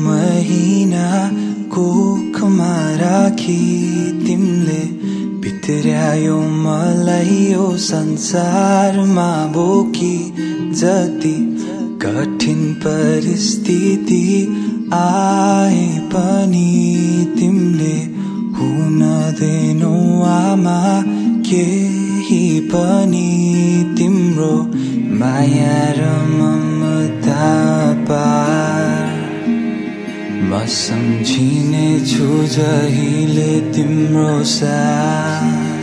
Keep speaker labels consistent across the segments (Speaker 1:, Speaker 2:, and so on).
Speaker 1: महिनाको खमा राखी तिमीले भित्र्यायो मलाई यो संसारमा बोकी जति कठिन परिस्थिति आए पनि तिमीले हुन दिनौ आमा केही पनि तिम्रो माया र ममता पार म सम्झिने छु जहिले तिम्रो साथ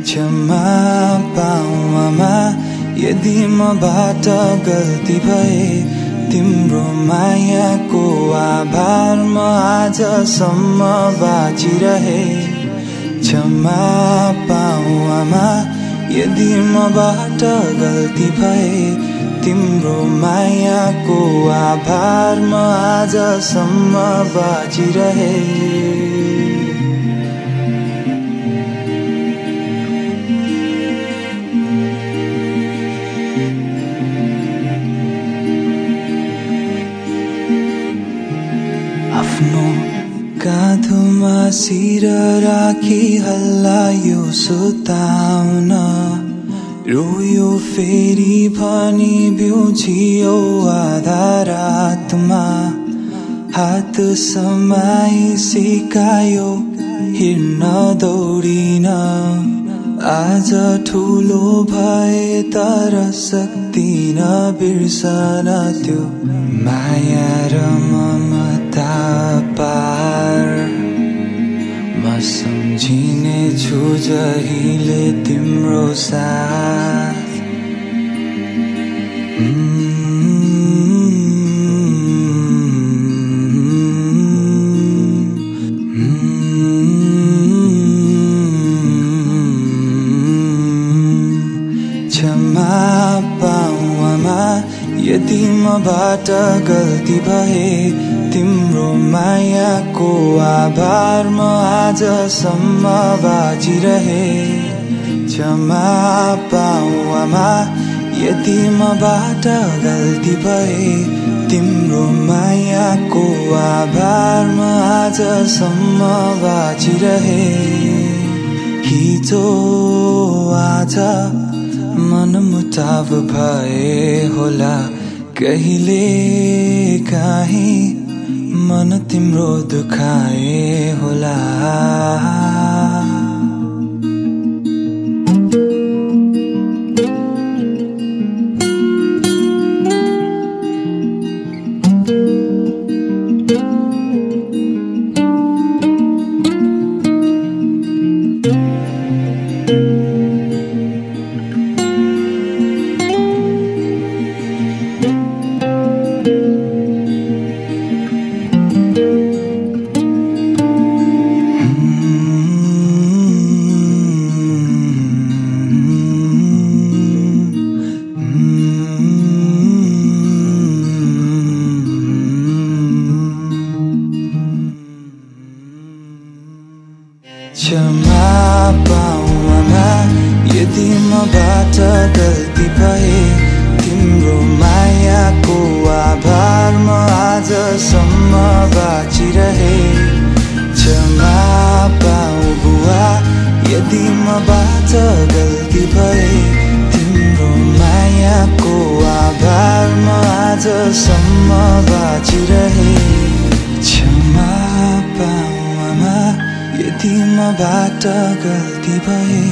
Speaker 1: क्षमा पाऊ आमा यदि मबाट गल्ती भए तिम्रो मायाको आभार म आजसम्म बाँचिरहे क्षमा पाऊ आमा यदि मबाट गल्ती भए तिम्रो मायाको आभार म आजसम्म बाँचिरहे आफ्नो काँधोमा शिर राखी हल्लायो सुताउन रोयो फेरि भनी बिउझियो आधा रातमा हात समाई सिकायो हिँड्न दौडिन आज ठुलो भए तर सक्दिन बिर्सन त्यो माया र ममता पार म सम्झिने छु जहिले तिम्रो साथ क्षमा पाऊ आमा यदि मबाट गल्ती भए तिम्रो मायाको आभार म आजसम्म बाँचिरहे क्षमा पाऊ आमा यदि मबाट गल्ती भए तिम्रो मायाको आभार म आजसम्म बाँचिरहे हिजो आज मनमुटाव भए होला कहिले काहीँ मन तिम्रो दुखाए होला क्षमा पाऊ आमा यदि मबाट गल्ती भए तिम्रो मायाको आभार म आजसम्म बाँचिरहे क्षमा पाऊ बुवा यदि मबाट गल्ती भए तिम्रो मायाको आभार म आजसम्म बाँचिरहे क्षमा पाऊ आमा यदि मबाट गल्ती भए